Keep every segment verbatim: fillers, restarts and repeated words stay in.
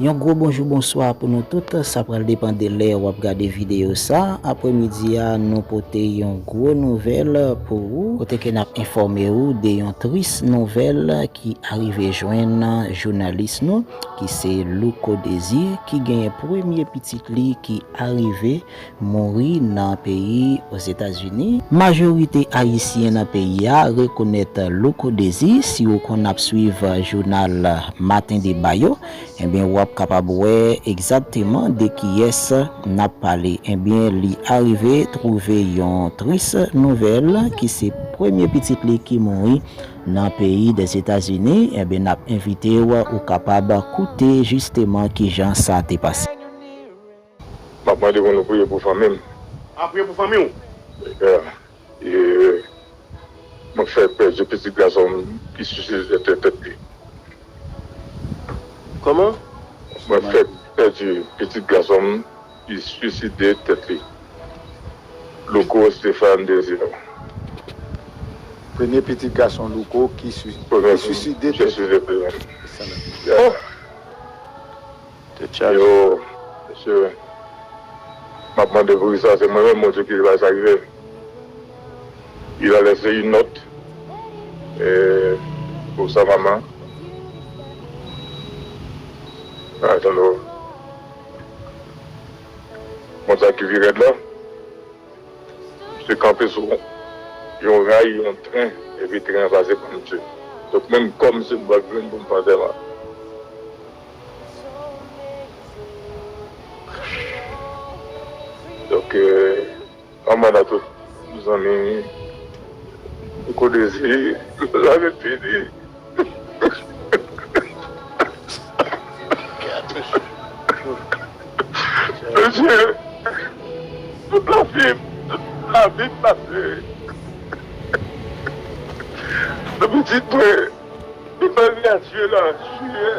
Yon gwo bonjou, bonswa pou nou tout. Sa pral depann de lè w ap gade videyo sa. Apremidi a, nou pote yon gwo nouvèl pou ou, kote ke n ap enfòme ou de yon tris nouvèl ki arive jwenn jounalis nou, ki se Louko Désir, ki genyen premye pitit li ki arive mouri nan peyi Ozetazini. Majorite Ayisyen nan peyi a rekonèt Louko Désir. Si w konn ap swiv jounal Maten Deba yo, ebyen, w ap kapab wè egzakteman de kiyès n ap pale. Ebyen, li arive twouve yon tris nouvèl ki se premye pitit li ki mouri nan peyi Dèzetazini. Ebyen, n ap envite w, ou kapab koute jisteman kijan sa te pase. M ap mande pou nou priye pou fanmi m. A, priye pou fanmi w. Yeah. E mwen fèk pèdi pitit gason m ki swiside tèt, tèt li. Kòman? Mwen fèk pèdi pitit gason m ki swiside tèt li. Louko Stéphane Désir. Premye pitit gason Louko ki swi-, ki swiside tèt li. Swiside tèt li. Yeah. Oh! Tèt chaje. Yo, mesye, m ap mande pou kisa se mwen menm, Bondye ki te bay sa rive. Il a laissé une note, eh, pour sa maman. Atann, bon, sa ki pi rèd la. Se kanpe sou yon ray, yon tren, epi tren an pase pa misye. Donk, menm kò m se m pral jwenn pou m fè antèman. Donk, euh, anmwey a tout zanmi, Louko Désir, la vin fini. Mesye, tout lavi m, tout lavi m pase nan pitit mwen, li pa vin adye la, jiyè.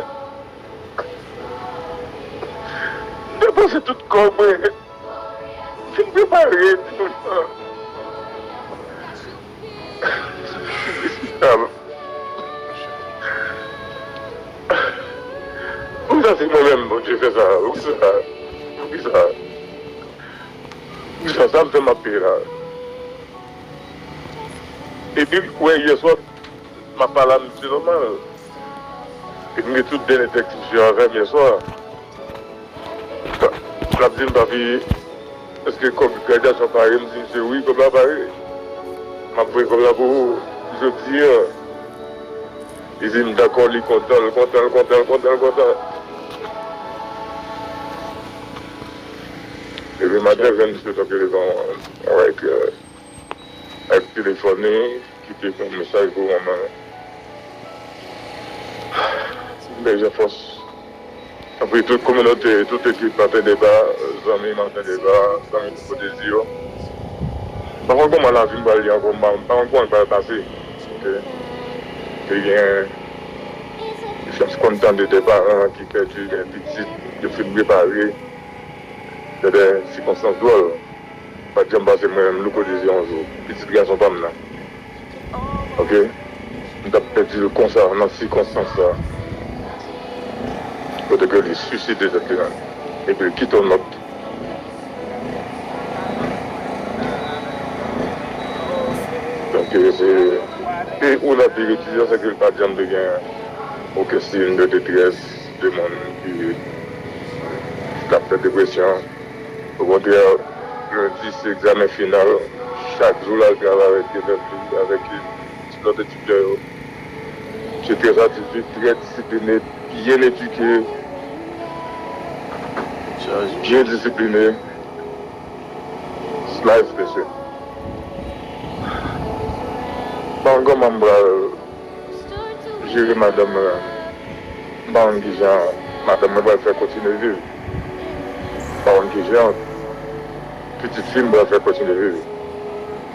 M depanse tout kòb mwen. M fin prepare timoun nan. Poukisa se mwen menm Bondye fè sa? Poukisa? Poukisa? Poukisa sa m fè m ap peye la? Epi, wè, yè swa, m ap pale a misye nòmal. Epi m gen tout dènye tèks misye avè m yè swa. L ap di m, "Papi, èske kòb gradyasyon pare?" M di misye, "Wi, kòb la pare. M ap voye kòb la pou ou jodi a." Li di m, "Dakò," li kontan, l kontan, l kontan, l kontan, l kontan. Epi maten, jwenn misye t ap rele ban mwen, avèk, euh, avèk telefòn li, ki te pran mesaj pou manman. Bèl jan fòs. Tanpri, tout kominote, tout ekip Maten Deba, zanmi Maten Deba, zanmi Louko Désir yo. M pa konn kòman lavi m pral ye ankò, m pa, m pa konn kòman l pral pase. Ok? Te gen, m konn tande de paran ki pèdi pitit, yo fin prepare nan de sikonstans dwòl. Pa t janm pase mwen menm, Louko Désir, yon jou. Pitit gason pa m nan. Ok? M t ap pèdi l konsa, nan sikonstans sa. Kote ke li swiside tèt li menm. Epi l kite yon nòt. Donk, se, e ou nan pi retize, se ke l pa t janm te gen okenn siy de detrès, de moun ki t ap fè depresyon. Okontrè, lendi se egzamen final. Chak jou l al travay avèk elèv li, avèk ti lòt etidyan yo. Misye trè satisfè, trè disipline, byen edike, byen disipline. Life, mesye. Bon, kòman m pral jere madanm mwen. M pa konn kijan madanm mwen pral fè kontinye viv. M pa konn kijan pitit fi m pral fè kontinye viv.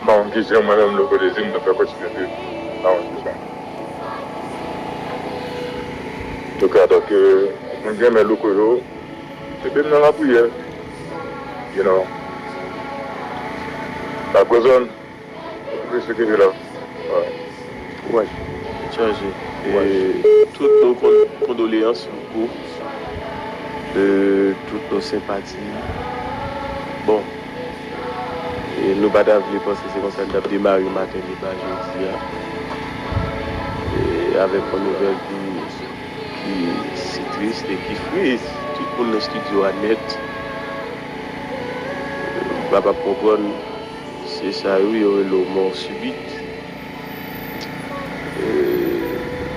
M pa konn kijan mwen menm, Louko Désir, m pral fè kontinye viv. M pa konn kijan. Antouka, donk, euh, moun ki renmen Louko yo, ede m nan lapriyè. You know. Lakwezòn. Respecte la. Kouraj. Tèt chaje. E tout nou kon-, kondoleyans Louko. Euh, tout nos sympathies. Bon, e nou pa ta vle panse se konsa n t ap demare maten deba jodi a. E avèk yon nouvèl ki, ki si tris e ki fri, tout moun nan estidyo a nèt, euh, pa p ap konprann. Se sa wi yo rele w mò sibit. E,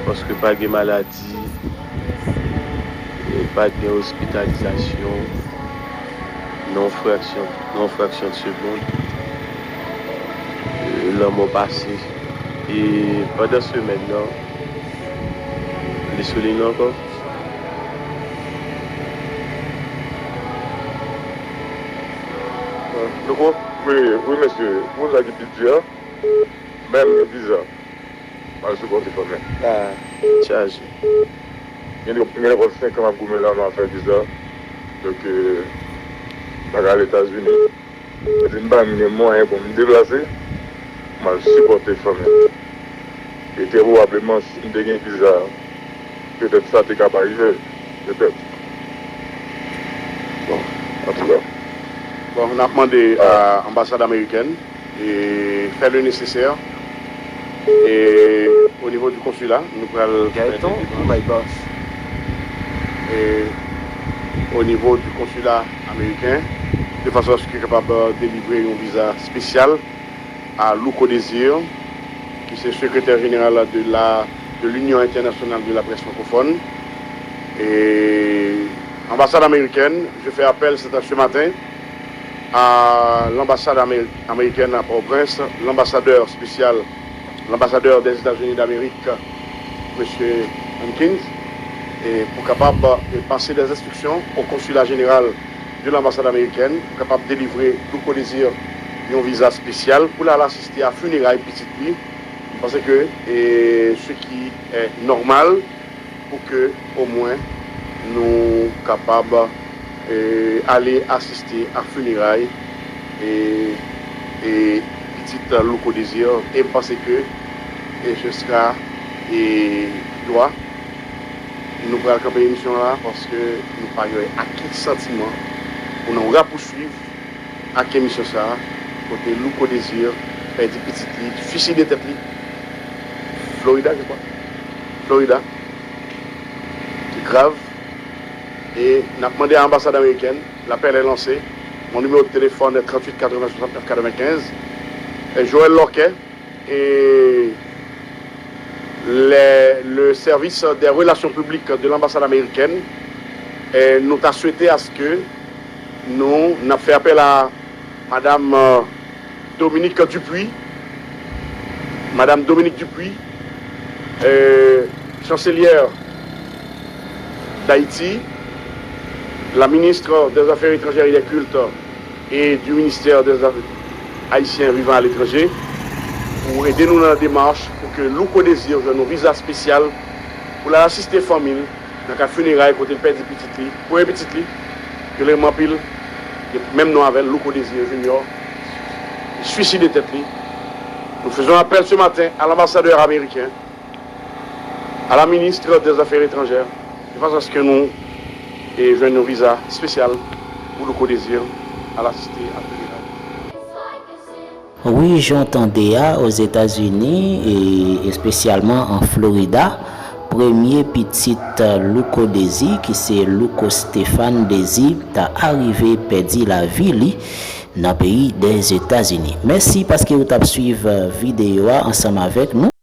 paske pa gen maladi, e pa gen ospitalizasyon nan yon fraksyon, nan yon fraksyon de segonn. E, lanmò pase. E pandan semèn nan, li sou liy nan ankò? Louko? Wi, wi, mesye. Pou sa ki pi di a, menm viza. M al sipòte fanmi. Ah, chaje. Gen de, gen de senk an m ap goumen la nan afè viza. Donk, euh, m pa ka al Etazini. Sa di m pa menm gen mwayen pou m deplase, m al sipòte fanmi. E trè pwobableman, si m te gen viza, petèt sa te ka pa rive. Petèt. Bon, antouka. Bon, n ap mande a anbasad amerikèn e fè le nesesè. E o nivo di konsila, nou pral fè Gaëtan ou My Boss? E o nivo di konsila ameriken, de fason aske kapab delivre yon viza espesyal a Louko Désir, ki se sekretè jeneral de la, de l'Union Internationale de la Presse Francophone. E anbasad amerikèn, je fais appel ce, ce matin à l'ambassade améri-, américaine à Port-au-Prince, l'ambassadeur spécial, l'ambassadeur des États-Unis d'Amérique, Monsieur Hankins, e pou kapab, e, pase des instructions au consulat général de l'ambassade américaine pou kapab delivre Louko Désir yon viza espesyal pou l al asiste a fineray pitit li. M panse ke, e, ce qui est normal pou ke omwen nou kapab, e, ale asiste a fineray, e, e pitit Louko Désir. E m panse ke, e, ce sera, e, droit. Nou pral kanpe emisyon la paske nou pa gen okenn santiman pou nou rapouswiv ak emisyon sa a, kote Louko Désir pèdi pitit li, swiside tèt li. Florida, je crois. Florida. Ki grav. E n ap mande a anbasad amerikèn, l'appel est lancé. Mon numéro de téléphone est trente-huit quatre-vingts soixante-neuf quatre-vingt-quinze. E Joël Lorquet, e le, le service des relations publiques de l'ambassade américaine, e nou ta swete aske nou, n ap fè apèl a madam, euh, Dominique Dupuy, madam Dominique Dupuy, euh, chancelière d'Haïti, la ministre des Affaires étrangères et des Cultes et du ministère des Affaires haïtiens vivant à l'étranger, pou ede nou nan demach pou ke Louko Désir jwenn yon viza espesyal pou l al asiste fanmi l nan kad fineray kote l pèdi pitit li, premye pitit li, ke l renmen anpil, ki menm non avè l, Louko Désir Junior, li swiside tèt li. Nous faisons appel ce matin à l'ambassadeur américain, à la ministre des Affaires étrangères, de fason aske nou, e, jwenn yon viza espesyal pou Louko Désir al asiste a fineray. Wi, jan w tande a, Ozetazini, e espesyalman an Florida, premye pitit Louko Désir, ki se Louko Stéphane Désir, ta arive pèdi lavi li nan peyi Dèzetazini. Mèsi paske w t ap swiv videyo a ansanm avèk nou.